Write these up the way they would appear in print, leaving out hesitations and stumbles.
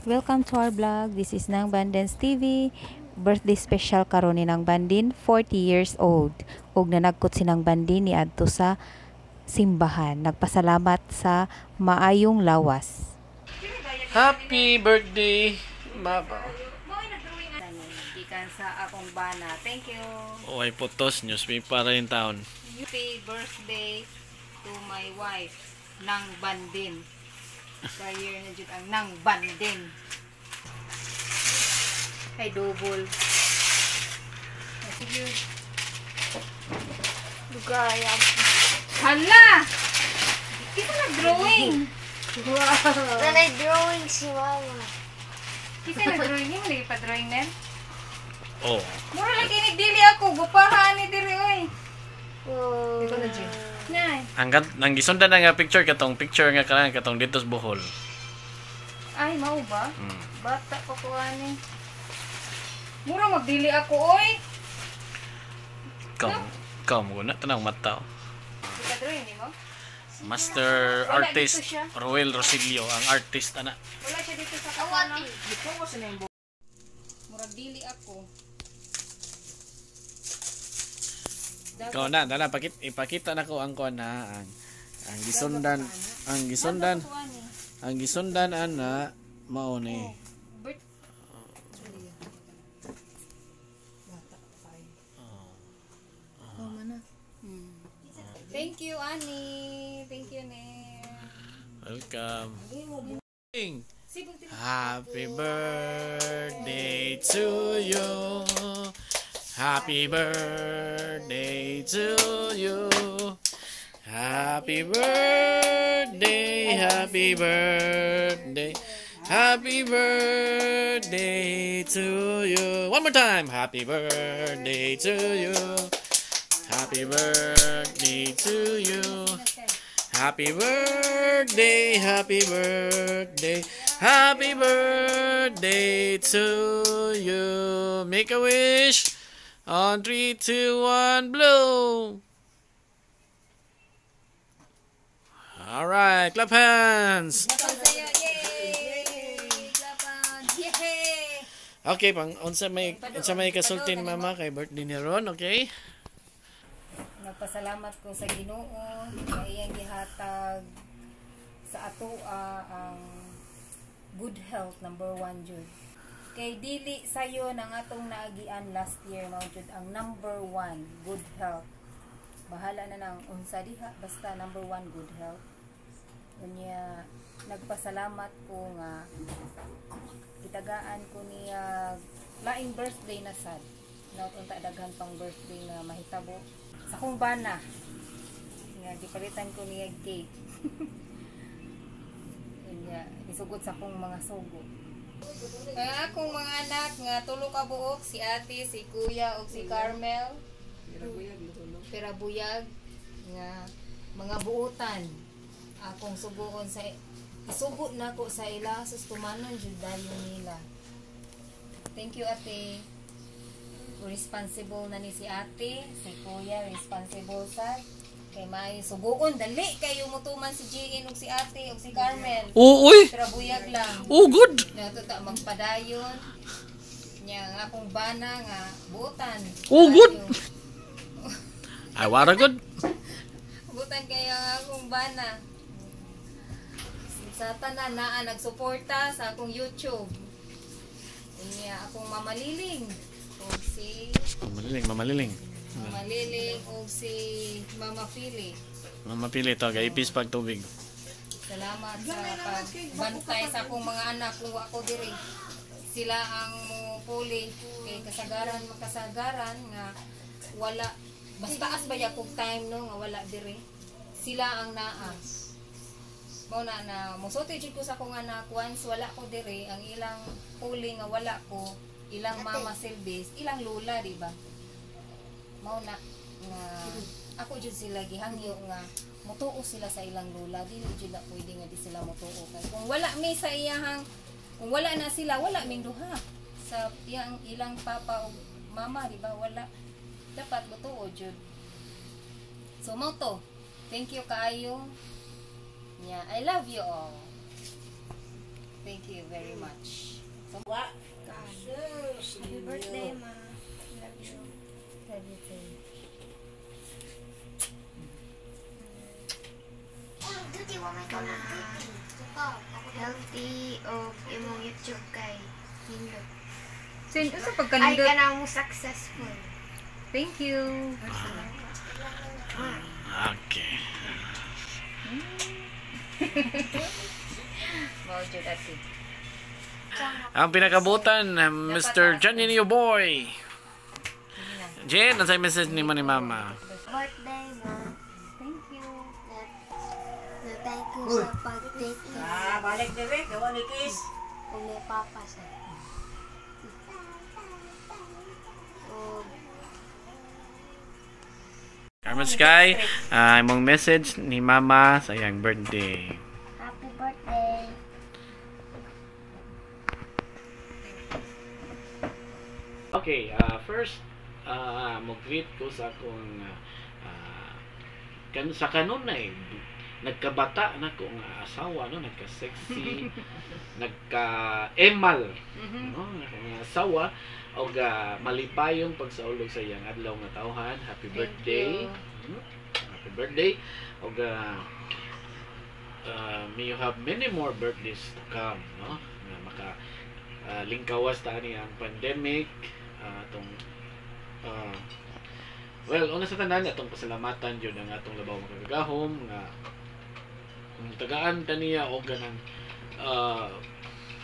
Welcome to our vlog. This is Nang Bandens TV. Birthday special karon ni Nang Bandin, 40 years old. Ug nanagkot si Nang Bandin ni adto sa simbahan. Nagpasalamat sa maayong lawas. Happy birthday, Mama. Gikan sa akong bana. Thank you. Okay, putos newspaper rin taon. Happy birthday to my wife, Nang Bandin. Prayer na jud ang Nang Bandin. Kay double. Sige. Dugay. Hala! Kita nag-drawing. Nanay drawing si Mama. Kita nag-drawing ni lagi pa drawing nen. Oh. Mura lagi ni dili ako gupahan ni diri oy. Wow. Nay. Ang ang gisundan na nga picture katong picture nga kanang katong dito sa Bohol. Ay, mao ba? Bata pa ko ani. Mura magdili ako oy. Ikaw, ikaw mo na tanang mata. Oh. Kita drawing ni mo? Master Wala artist dito siya. Roel Rosilio ang artist ana. Wala siya dito sa kasama. Murag dili ako. Ikaw na, dala pakit ipakita nako ang kuan na ang gisundan ang gisundan ang gisundan ana mao ni. Birth Thank you, Annie. Thank you, Nen. Welcome. Happy birthday to you. Happy birthday to you. Happy birthday, happy birthday. Happy birthday to you. One more time. Happy birthday to you. Happy birthday to you. Happy birthday, happy birthday, happy birthday to you. Make a wish. On 3, 2, 1, blow. All right, clap hands. Yay! Clap hands. Yay! Okay, pang unsa may kasulti ni Mama kay birthday ni Ron, okay? Nagpasalamat ko sa Ginoo nga iyang gihatag sa atoa ang good health, number one jud. Kay dili sayo ng atong naagian last year, mao jud ang number one, good health. Bahala na nang unsa diha, basta number one, good health. Unya nagpasalamat ko nga gitagaan ko niya laing birthday na sad. Not unta daghan pang birthday nga mahitabo sa akong bana nga gipalitan ko niya cake. Unya isugot sa akong mga sugo. Ang akong mga anak nga tulo ka buok, si ate, si kuya ug si Carmel. Pera buyag nga mga buutan. Akong suguon sa isugo nako sa ila sus tumanon jud dayon nila. Thank you, ate. Responsible na ni si ate, si kuya responsible sa kay may suguon dali kayo mutuman si GN ug si ate ug si Carmel. Uy! Pero buyag lang. Oh, good. Nato ta magpadayon. Nya ang akong bana nga buutan. Oh, good. Ayo. Ay, wara good. Buutan kayo ang akong bana. Sa tanan naa nagsuporta sa akong YouTube. Unya akong mamaliling ug si Mamaliling, mamaliling. Mamaliling ug si Mama Philly. Mama Pili to, kay ipis pag tubig. Salamat sa pagbantay sa akong mga anak kung ako diri. Sila ang mupuli kay kasagaran makasagaran nga wala, basta as ba kog time no nga wala diri. Sila ang naa. Mao na na mosulti jud ko sa akong anak once wala ko diri, ang ilang puli nga wala ko, ilang mama silbis, ilang lola, di ba? Mao na nga ako jud sila gihangyo nga mutuo sila sa ilang lola. Dili jud na pwede nga di sila mutuo kay kung wala mi sa iyahang, kung wala na sila, wala ming duha sa iyang ilang papa o mama, di ba? Wala, dapat mutuo jud. So mao to, thank you kaayo nya. I love you all. Thank you very much. Og imong YouTube kay nindot. Sin usa Ay pagkanindot. Kana mo successful. Thank you. Okay. Mao jud, ate. Ang pinakabutan, Mr. Johnny New Boy. Jen, ano message ni mo ni Mama? Birthday mo. Thank you. Na thank you sa pag-take care. Ah, balik dire, gawa ni Kiss. Ug ni Papa sa. Og Carmen Sky, imong message ni Mama sa iyang birthday. Happy birthday. Okay, first, mo-greet ko sa akong kan sa kanunay nagkabata na ko nga asawa, no, nagka-sexy, nagka-emal, no, nga asawa og malipayong pagsaulog sa iyang adlaw nga tawhan. Happy Thank birthday. you. Happy birthday og may you have many more birthdays to come, no, nga maka lingkawas ta ani ang pandemic atong well, una sa tanan, atong pasalamatan jud ang atong Labaw Makagagahom nga kung tagaan kaniya og ganang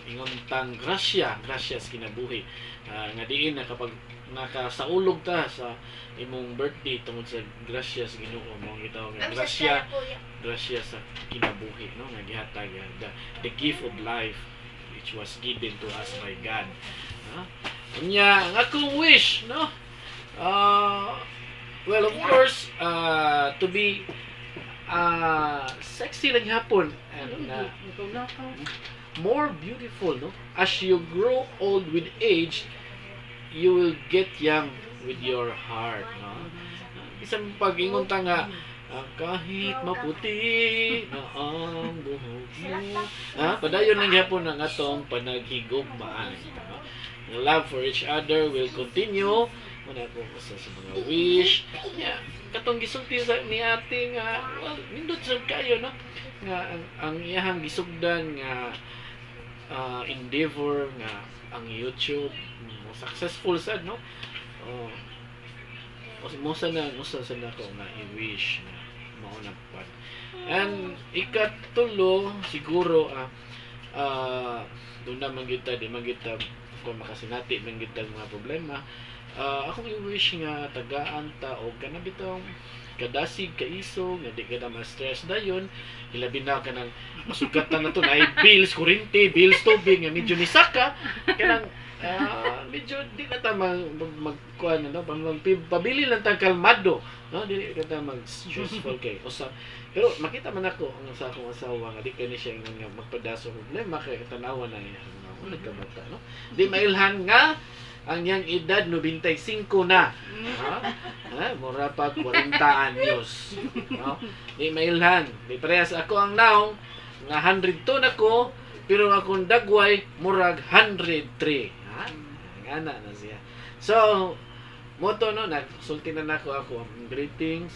ingon tang grasya, grasya sa kinabuhi, nga diin na kapag nakasaulog ta sa imong birthday tungod sa grasya sa Ginoo mo, gitawag nga grasya, grasya sa kinabuhi, no, nga gihatag, the gift of life which was given to us by God, no? Unya, ang akong wish, no, well, of course, to be sexy lang hapon ano na more beautiful, no? As you grow old with age, you will get young with your heart, no? Bisan pag-ingon ta nga kahit maputi na ang buhok mo, padayon lang gyapon ang atong panaghigugmaan, no? The love for each other will continue. Muna ko usa sa mga wish. Yeah, katong gisulti sa ni ate nga, well, nindot sad kayo, no, nga ang iyahang gisugdan nga endeavor nga ang YouTube mo successful sad, no? Oh, mo sa na usa sa nako nga i-wish nga mao na pad. And ikatulo siguro, doon na man gyud ta, di man gyud ta kung makasinati man gyud ta mga problema. Akong i-wish nga tagaan ta og kana bitong kadasig kaisog nga di ka na ma-stress dayon, hilabi na kanang masugatan na to na bills kuryente, bills tubig, nga medyo nisaka kanang medyo di na ta mag, mag, kuan, ano, pabili lang ta kalmado, no, dili ka ta mag stressful kay usap. Pero makita man ako ang sa akong asawa nga di kani siya ingon nga magpadaso problema kay tanawa na niya nga nagkabata, no, di mailhan nga ang iyang edad 95 na. Ha? Ha? Mura pa 40 anyos. No? Di mailhan. Di parehas ako ang naong nga 102 na ko, pero akong dagway murag 103. Ha? Ang ana na siya. So, moto, no, nagsulti na nako ako ang greetings,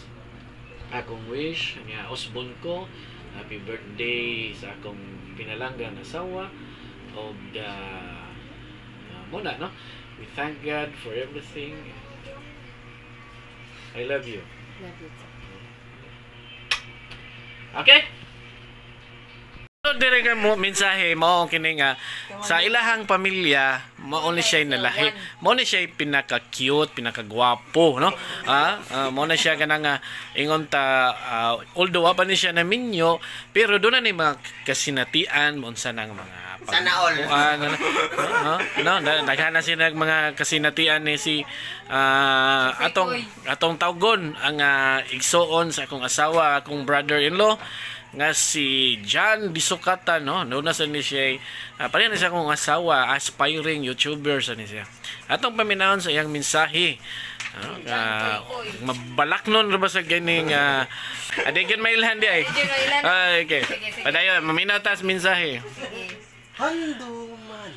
akong wish, nga usbon ko, happy birthday sa akong pinalanggang asawa, og muna, no? We thank God for everything. I love you. Love you too. Okay? So, dire ka mo mensahe mao kini nga sa ilahang pamilya mao ni siya nalahi. Mao ni siya pinaka-cute, pinaka-gwapo, no? Mao na siya kanang ingon ta, although wa pa ni siya naminyo, pero doon na ni mga kasinatian unsa nang mga Sana all. Kuan, ano, no, no, daghan na sila mga kasinatian ni si atong atong tawgon ang igsoon sa akong asawa, akong brother-in-law nga si John Disukatan, no. Doon na sa ni siya, pareha na siya akong asawa, aspiring YouTuber sa ni siya. Atong paminahon sa iyang mensahe. No, mabalak nun ra ba sa ganing adigin mailhan di ay. Adigin mailhan. Okay. Sige, sige. Padayon, maminaw tas mensahe. Sige. Handuman.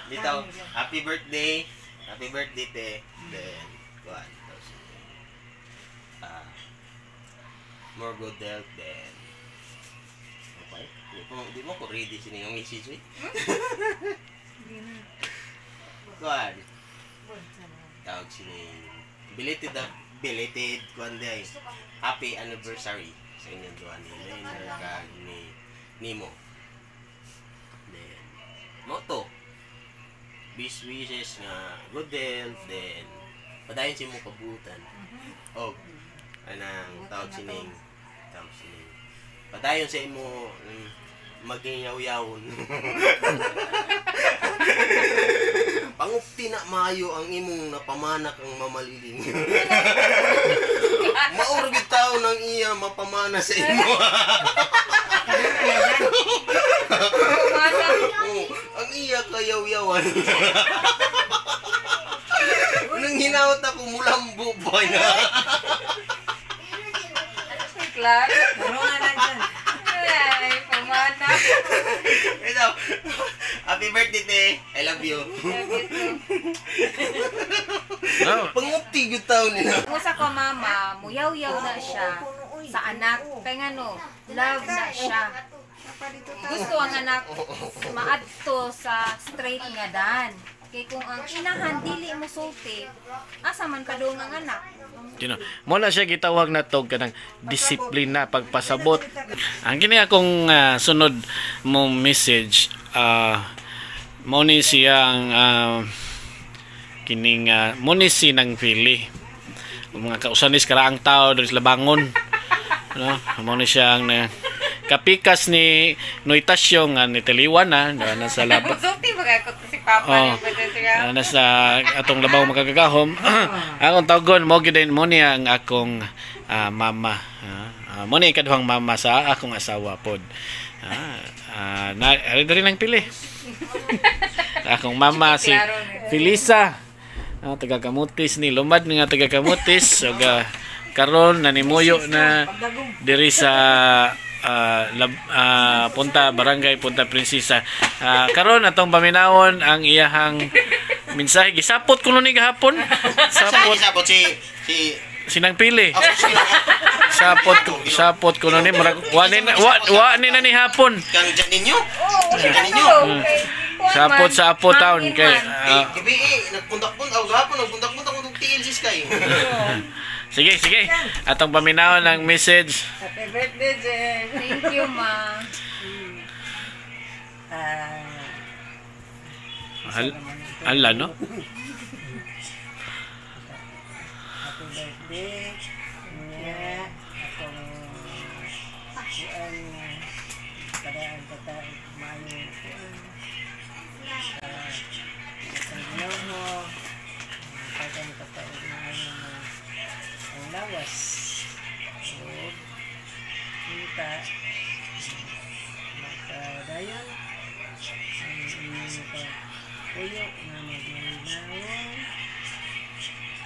Bitaw, happy birthday. Happy birthday, te. Then, kuan. More good health, then. Okay. Di mo ko ready sini nga message eh. Kuan. Tawag sini belated belated kuan day. Happy anniversary sa inyong duha ni Lena kag ni Nemo. Then moto. Best wishes nga good health, then padayon sa imong kabutan. Og anang tawag sining padayon sa imo maging yaw-yawon. Pangupti na maayo ang imong napamana kang mamaliling. Mauro gyud tao nang iya mapamana sa imo. Pamana. Oo, ang iya kayaw-yawan. Nang hinawat ako mulambo pa na. Klaro. Marungan na dyan. Ay, pamana. Ito, happy birthday, te. I love you. Love you too. No. Pangupti gyud tao nila. Kung sa ko mama, muyaw-yaw na siya sa anak. Kaya nga no, love na siya. Gusto ang anak maadto sa straight nga dan. Kay kung ang inahan dili mo sulti, asa man padung ang anak. Kino, mo na siya gitawag na to kanang disiplina pagpasabot. Ang kini akong sunod mo message, mo ni siya ang kining mo ni si nang pili. Mga kausanis karaang tao diri sa Labangon. No, mo ni siya ang kapikas ni Noitasyo nga ni Taliwan na na sa laba. Sulti ba ko si Papa Oh. ni ba siya? Nasa atong labaw makagagahom. Akong tawgon mo gyud mo niya ang akong mama. Mo ni ikaduhang mama sa akong asawa pod. Na ari diri lang pili. Akong mama si Felisa. Taga Camotes ni lumad nga taga Camotes ug karon nanimuyo na diri sa Punta Barangay Punta Princesa. Karon atong paminawon ang iyahang mensahe, gisapot kuno ni gahapon. Sapot Sapot sapot si si sinang pili. Oh, Sapot sapot kuno ni murag wa ni wa ni na ni hapon. Kang dyan ninyo? Oo, Dyan ninyo? Sapot sa apo taon kay Eh, gabi eh, nagpundak-pundak, oh, gahapon, nagpundak-pundak akong tiil si Sky. Sige, sige. Atong paminawon ang message. Happy birthday, Jen. Thank you, ma. Ala no? Happy birthday. Nya, akong kuan padaan kata maayo kuan. Sa Ginoo, padaan kata maayo nga ang lawas. Ug unta makadayon ang inyong puyo nga magmalinawon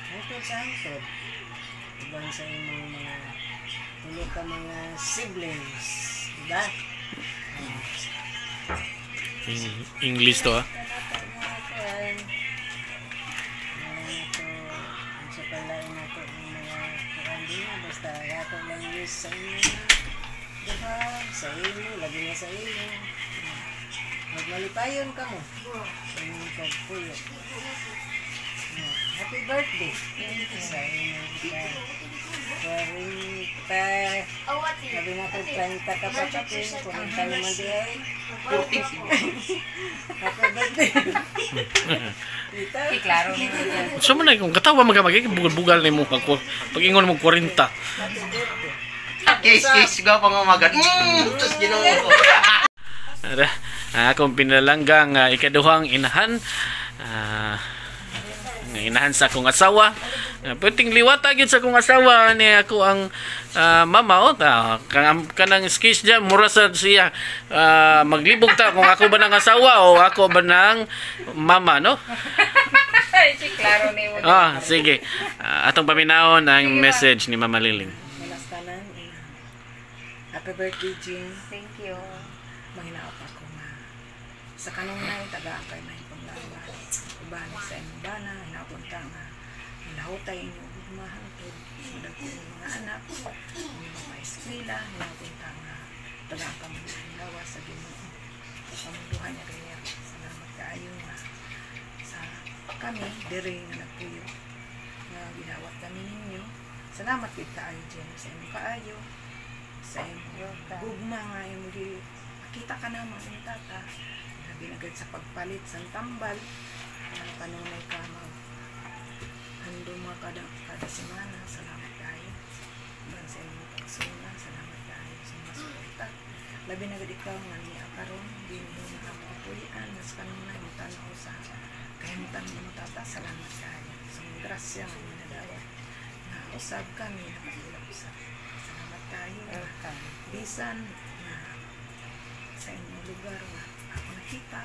hangtod sa hangtod uban sa imong mga tulo ka mga siblings, diba? English to ah. Kuan mga to sa palain nato ang mga kuan din na basta ato lang use sa inyo, diba? Sa imo, lagi na sa imo, magmalipayon ka mo sa inyong pagpuyo. Happy birthday sa inyong 40. Sabi na ko 30 ka pa kapin, 40 naman di ay. Happy birthday. Tita. Okay, klaro ni dyan. So man kung katawa magamagay bugal-bugal ni mo ako. Pag ingon mo 40. Happy birthday. Case, case, gwapo nga umaga. Tapos Ginoo ko. Ara, akong pinalanggang ikaduhang inahan. Nga inahan sa akong asawa. Pwedeng liwata gyud sa akong asawa ni ako ang mama o ta kanang skis diyan mura sa siya, maglibog ta kung ako ba ng asawa o ako ba ng mama, no? Ay, si klaro ni mo. Sige. Atong paminawon ang message ni Mama Liling. Malas tanan. Happy birthday, Jean. Thank you. Manghinaot ako nga sa kanunay tagaan kay may panglawas. Uban sa imong bana, hinapunta nga hinahutay inyo gugma hangtod madagko inyong mga anak, inyong mga eskwela, hinapunta nga Tagaan ka mo lawas sa Ginoo. Pamunduhan niya kanya. Salamat kaayo nga sa kami diri nga nagpuyo nga gidawat kami ninyo. Salamat gid kaayo, Jen, sa imong kaayo, sa imong gugma nga imong gi kita ka namo imong tata. Labi na gid sa pagpalit sa tambal nga kanunay ka mag handom mga kada kada semana. Salamat kaayo. Ban sa imong pagsuna, salamat kaayo sa mga suporta. Labi na gid ikaw nga niya karon dinhi nga ako kapuy-an mas kanunay mo tan-aw sa kahimtang nimo, tata. Salamat kaayo sa mga grasya nga imong nadawat nga usab kami nakatulog usab. Salamat kaayo nga Welcome. Bisan na sa inyong lugar nga ako nakita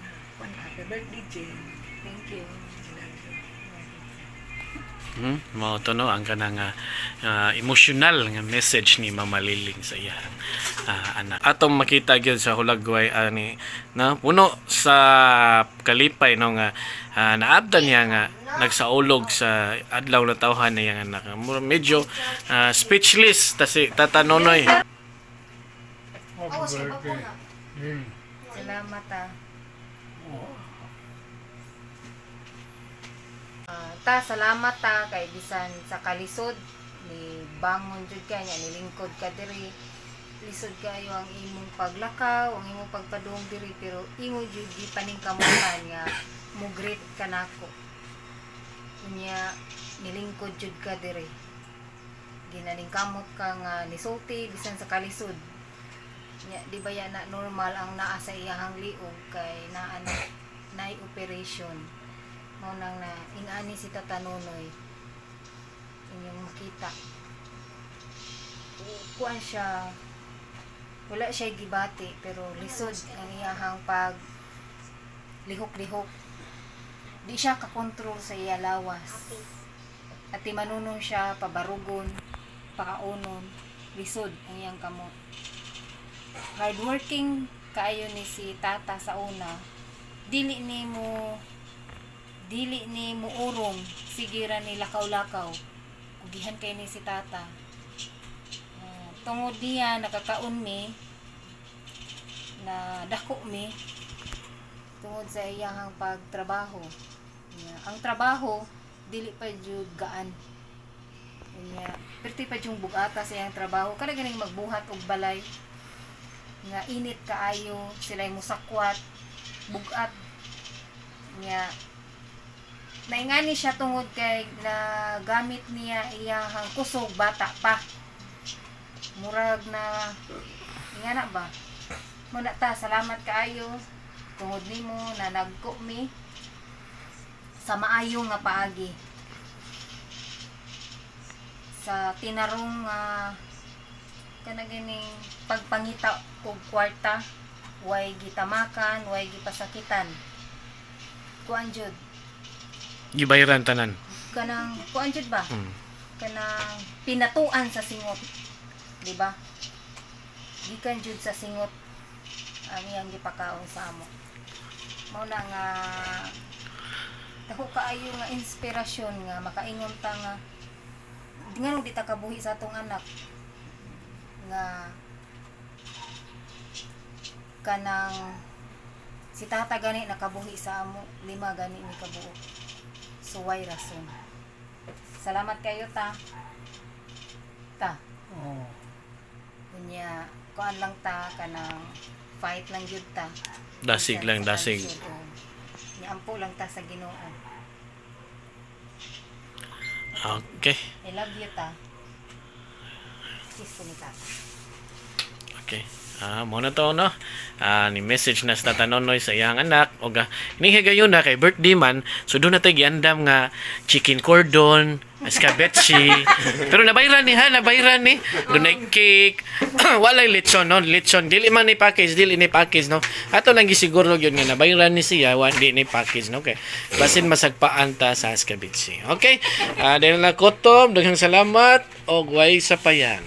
na kwan. Happy birthday, Jen. Thank you. I love you. Mao to, no, ang kanang emotional nga message ni Mama Liling sa iyang anak. Atong makita gyud sa hulagway ani na puno sa kalipay, no, nga naabtan niya nga nagsaulog sa adlaw na tawhan na iyang anak. Mura medyo speechless ta si Tata Nonoy. Happy birthday. Ling. Salamat ah. Ta, salamat ta kay bisan sa kalisod ni bangon jud ka nya, nilingkod ka diri. Lisod kayo ang imong paglakaw, ang imong pagpadung diri, pero imo jud gipaningkamutan nga mo greet ka nako. Unya nilingkod jud ka diri. Ginaningkamot ka nga nisulti bisan sa kalisod. Nya di ba ya na normal ang naa sa iyahang liog kay naa na naay operation. Mao nang na ingani si Tata Nonoy inyong makita. Kuan siya, wala siya gibati pero lisod ang iyahang pag lihok-lihok. Di siya kakontrol sa iya lawas. Ati manunong siya pabarugon, pakaunon, lisod ang iyang kamot. Hardworking kaayo ni si Tata sa una. Dili ni mo urong, sige ra ni lakaw-lakaw. Kugihan kay ni si Tata. Tungod niya nakakaon mi, na dako mi tungod sa iyahang pagtrabaho. Nya, ang trabaho dili pa jud gaan. Nya, perti pa jung bugata sa iyang trabaho. Kada ganing magbuhat og balay nga init kaayo, sila musakwat, bugat. Nya, naingani siya tungod kay na gamit niya iyahang kusog bata pa. Murag na ingana ba? Muna ta, salamat kaayo tungod nimo na nagko mi sa maayo nga paagi. Sa tinarong nga kana ganing pagpangita og kwarta, way gitamakan, way gipasakitan. Kuan jud, Gibayran tanan. Kanang kuan jud ba? Kanang pinatuan sa singot. Di ba? Gikan jud sa singot ang iyang gipakaon sa amo. Mao na nga dako kaayo nga inspirasyon nga makaingon ta nga nganong di ta kabuhi sa atong anak nga kanang si Tata gani nakabuhi sa amo, lima gani ni kabuok. So way rason. Salamat kayo, ta. Ta. Oh. Unya kuan lang ta, kanang fight lang gyud ta. Dasig Bisan lang, sa dasig. kalisod, oo. Nya ampo lang ta sa Ginoo. Okay. I love you, ta. Kiss ko ni Tata. Okay. Mo na to, no. Ni message na sa Tata Nonoy sa iyang anak og ini higayon na kay birthday man, so doon na tayo giandam nga chicken cordon, escabeche. Pero nabayran ni ha, nabayran ni. Dunay cake. Walay lechon, no, lechon dili man ni package, dili ni package, no. Ato lang gisiguro gyud nga nabayran ni siya, wa di ni package, no, kay basin masagpaan ta sa escabeche. Okay. Dahil na kotom, daghang salamat og way sapayan.